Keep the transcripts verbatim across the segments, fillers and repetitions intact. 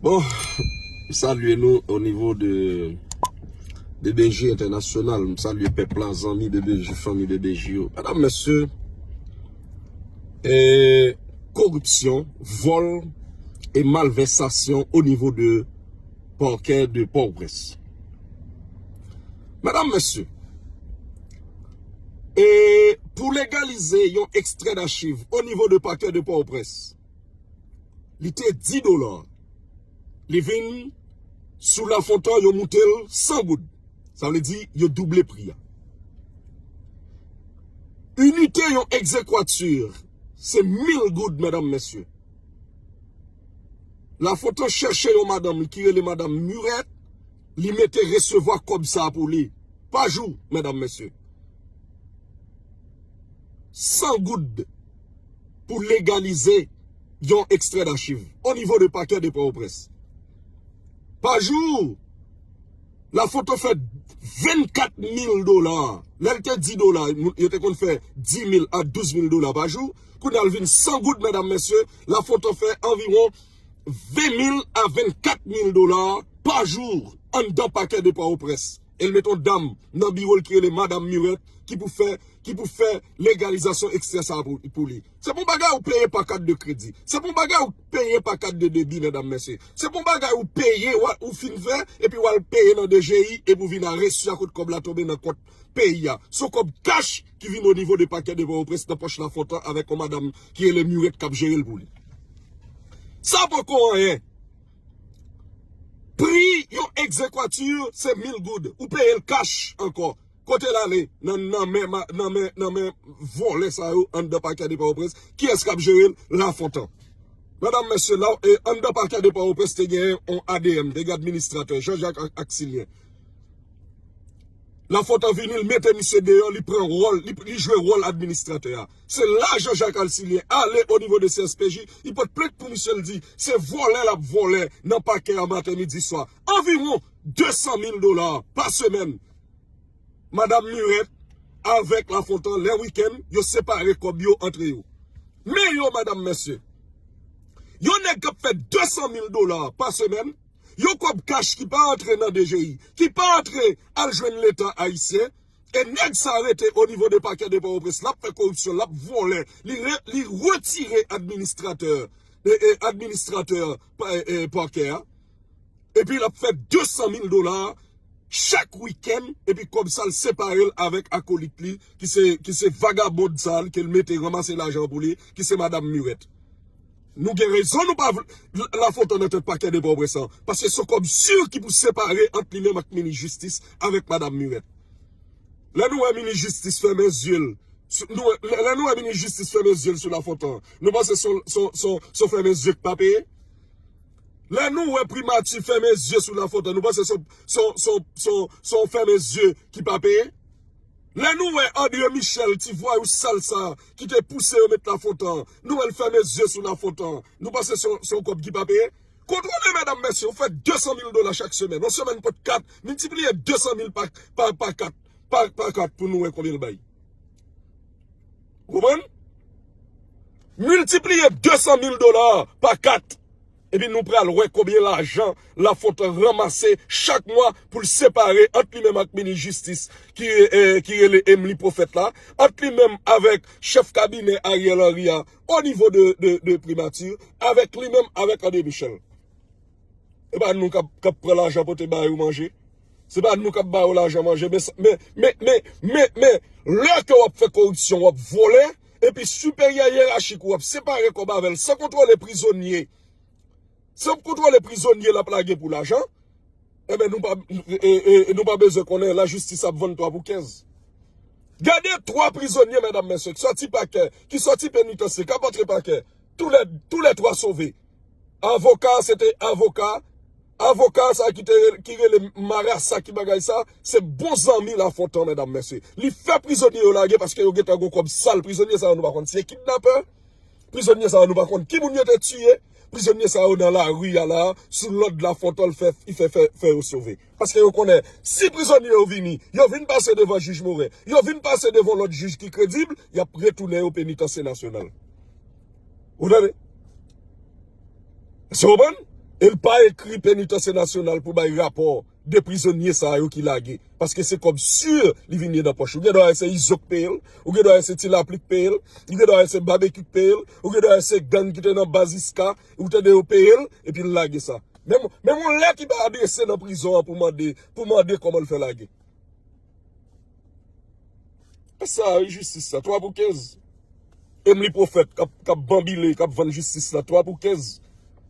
Bon, m salye nou o nivo de B B J entènasyonal. M salye pèp la, zanmi B B J, fanmi B B J yo. Medam, mesye, e, koripsyon, vòl e malvèsasyon o nivo de pakè de Pòtoprens. Medam, mesye, e pou legalize yon ekstrè dachiv o nivo de pakè de Pòtoprens, li te dis dola. Li vin sou Lafontan, yo moute l san goud. Sa vle di, yo double pri a. Inite yon egzekwati, se mil goud, medam, mesye. Lafontan chèche yon madanm ki rele Madanm Mirèt, li mete resevwa kòb sa pou li. Pa jou, medam, mesye. San goud pou legalize yon ekstrè dachiv o nivo de pakè de Pòtoprens. Pa jou, Lafontan fè vennkat mil dola. Lè l te dis dola, yo te konn fè dis mil a douz mil dola pa jou. Kounye a l vin san goud, medam, mesye. Lafontan fè anviwon ven mil a vennkat mil dola pa jou anndan pakè de Pòtoprens. E l met yon dam nan biwo l ki rele Madanm Mirèt ki pou fè, ki pou fè legalizasyon ekstrè sa pou, pou li. Se pa yon bagay ou peye pa kat de kredi. Se pa yon bagay ou peye pa kat de debi, medam, mesye. Se pa yon bagay ou peye, w a, ou fin fè, epi w al peye nan D G I, epi w vin a resi a kot kòb la tonbe nan kont peyi a. Se yon kòb kach ki vin o nivo de pakè de Pòtoprens nan pòch Lafontan avèk yon madanm ki rele Mirèt k ap jere l pou li. Sa poko anyen. Pri yon egzekwati se mil goud. Ou peye l kach ankò. Kote l ale? Nan, nan men, ma- nan men, nan men vòlè sa yo anndan pakè de Pòtoprens. Kiyès k ap jere l? Lafontan. Medam, mesye, la, e, anndan pakè de Pòtoprens te gen yon A D M, te gen administratè, Jean-Jacques Ac- Acsilien. Lafontan vini, li mete misye deyò, li pran wòl, li, li jwe wòl administratè a. Se la Jean-Jacques Acsilien ale o nivo de C S P J, li pote plent pou misye, li di se vòlè l ap vòlè nan pakè a maten, midi, swa. Anviwon de san mil dola pa semèn. Madanm Mirèt avèk Lafontan, lè wikenn, yo separe kòb yo antre yo. Men yo, medam, mesye, yon nèg k ap fè de san mil dola pa semèn, yon kòb kach ki pa antre nan D G I, ki pa antre al jwenn Leta ayisyen, e nèg sa rete o nivo de pakè de Pòtoprens, l ap fè koripsyon, l ap vòlè, li re- li retire administratè, e, e, administratè pa- e, e, pakè a. Epi l ap fè de san mil dola chak wikenn, epi kòb sa l separe l avèk akolit li, ki se, ki se vagabond sa l, ke l mete ranmase lajan pou li, ki se Madanm Mirèt. Nou gen rezon, nou pa vle Lafontan nan tèt pakè de Pòtoprens lan, paske se kòb si ki pou separe ant li menm ak minis jistis avèk Madanm Mirèt. Lè nou wè minis jistis fèmen zye l, sou- nou wè- lè, lè nou wè minis jistis fèmen zye l sou Lafontan, nou panse se yon- se yon- se yon- se yon fèmen zye k pa peye? Lè nou wè primati fèmen zye sou Lafontan, nou panse se yon- se yon- se yon- se yon- se yon fèmen zye ki pa peye? Lè nou wè André Michel, ti vwayou sal sa, ki te pouse yo met Lafontan, nou wè l fèmen zye sou Lafontan, nou panse se yon- se yon kòb ki pa peye? Kontwole, medam, mesye, ou fè de san mil dola chak semèn. Yon semèn pot kat, miltipliye de san mil pa, pa, pa kat, pa, pa kat pou nou wè konbyen l bay. Ou konprann? Miltipliye de san mil dola pa kat. Epi nou pral wè konbyen lajan Lafontan ranmase chak mwa pou l separe ant li menm ak minis jistis ki, eh, ki rele Emely Prophète la, ant li menm avèk chèf kabinè Ariel Henry a o nivo de, de, de primati, avèk li menm avèk André Michel. E pa nou k ap, k ap pran lajan pote ba yo manje. Se pa nou k ap ba yo lajan manje. Men, men, men, men, men, men, lè ke w ap fè koripsyon, w ap vòlè, epi siperyè yerachik ou ap separe kòb avè l san kontwole prizonye, san kontwole prizonye l ap lage pou lajan, enben, nou pa, e, e, e, nou pa bezwen konnen lajistis ap vann twa pou kenz. Gade twa prizonye, medam, mesye, ki sòti pakè, ki sòti penitansye, k ap antre pakè. Tou lè, tou lè twa sove. Avoka, se te avoka. Avoka sa ki te, ki rele Marasa, ki bagay sa, se bon zanmi Lafontan, medam, mesye. Li fè prizonye yo lage paske yo gentan gon kòb sal. Prizonye sa yo nou pa konn si se kidnapè. Prizonye sa yo nou pa konn ki moun yo te tiye. Prizonye sa yo nan lari a la, sou lòd Lafontan, l fè, li fè, fè, fè yo sove. Paske yo konnen, si prizonye yo vini, yo vin pase devan jij Morin, yo vin pase devan lòt jij ki kredib, y ap retounen yo penitansye nasyonal. Ou tande? Èske w konprann? E l pa ekri Penitansye Nasyonal pou bay rapò de prizonye sa yo ki lage. Paske se kòb si li vin ye nan pòch. Ou gen dwa wè se Izo k peye l, ou gen dwa wè se Ti Lapli k peye l, ou gen dwa wè se Babekyou k peye l, ou gen dwa wè se gang ki te nan Baziska, ou tande yo peye l, epi l lage sa. Menm, menm yon lè ki pa adrese nan prizon an pou mande, pou mande kòman l fè lage. E sa, wi, jistis la, twa pou kenz. Emily Prophète, k ap, k ap banbile, k ap vann jistis la, twa pou kenz.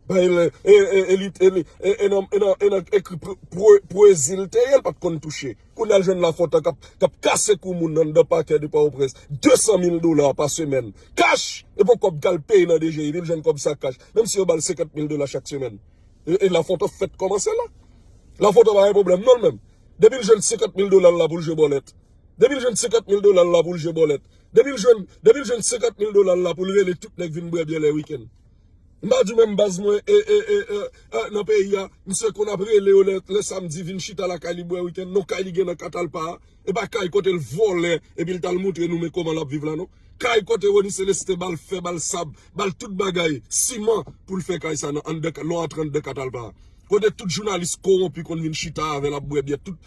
Bay le, e, e, e, li, e, li, e, e nan, e nan, e nan ekri pwe-, pwe-, pwezi l te ye, l pa t konn touche. Kounye a l jwenn Lafontan k ap, k ap kase kou moun anndan pakè de Pòtoprens. De san mil dola pa semèn. Kach! E pou kòb k al peye nan D G I, epi l jwenn kòb sa kach. Menm si yo ba l senkant mil dola chak semèn. E, e Lafontan fèt kòmanse la. Lafontan pa gen pwoblèm, non, l menm. Depi l jwenn senkant mil dola l la pou l jwe bòlèt. Depi l jwenn senkant mil dola l la pou l jwe bòlèt. Depi l jwenn, depi l jwenn senkant mil dola l la pou l rele tout nèg vin bwè byè lè wikenn. M pa di menm baz mwen, e, e, e, e, e, nan peyi a, misye konn ap rele yo lè, lè samdi vin chita lakay li bwè wikenn, non kay li gen nan Katalpa a. E pa kay kote l vòlè, epi l t al montre nou men kòman l ap viv la, non. Kay kote Rony Célestin ba l fè, ba l sab, ba l tout bagay, siman pou l fè kay sa nan anndan, lè w antre anndan Katalpa a. Kote tout jounalis kowonpi konn vin chita avè l ap bwè byè, tout,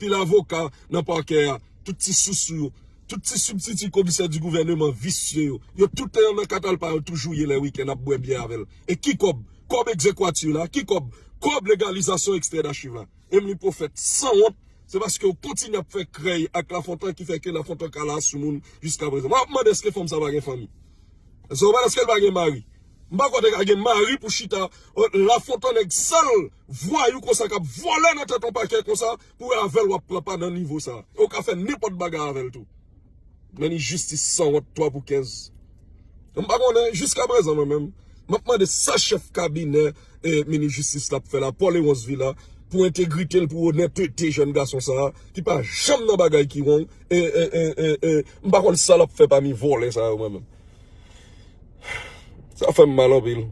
pil avoka nan pakè a, tout ti sousou yo, tout ti sibtiti komisè di gouvèneman visye yo. Yo tout nan Katalpa yo toujou ye lè wikenn ap bwè byè avè l. E ki kòb? Kòb egzekwati la, ki kòb? Kòb legalizasyon ekstrè dachiv la. Emily Prophète, sanwont, se paske w kontinye ap fè krèy ak Lafontan ki fè ke Lafontan ka la sou moun jiska prezan. M ap mande èske fanm sa pa gen fanmi? Èske w pa èske l pa gen mari? M pa kwè te ka gen mari pou chita, o, Lafontan nèg sal vwayou konsa k ap vòlè nan tèt yon pakè konsa pou avè l w ap pran pa nan nivo sa. E w ka fè nenpòt bagay avè l tou. Men li jistis sanwont twa pou kenz. M pa konnen, jiska prezan mwen menm, m ap mande sa chèf kabinè, e, minis jistis la ap fè la, Paul Léonce Vila, pou entegrite l, pou onètete jèn gason sa a, ki pa janm nan bagay ki wrong, e, e, e, e, e, m pa konn sa l ap fè pami vòlè sa yo mwen menm. Sa fè m mal anpil.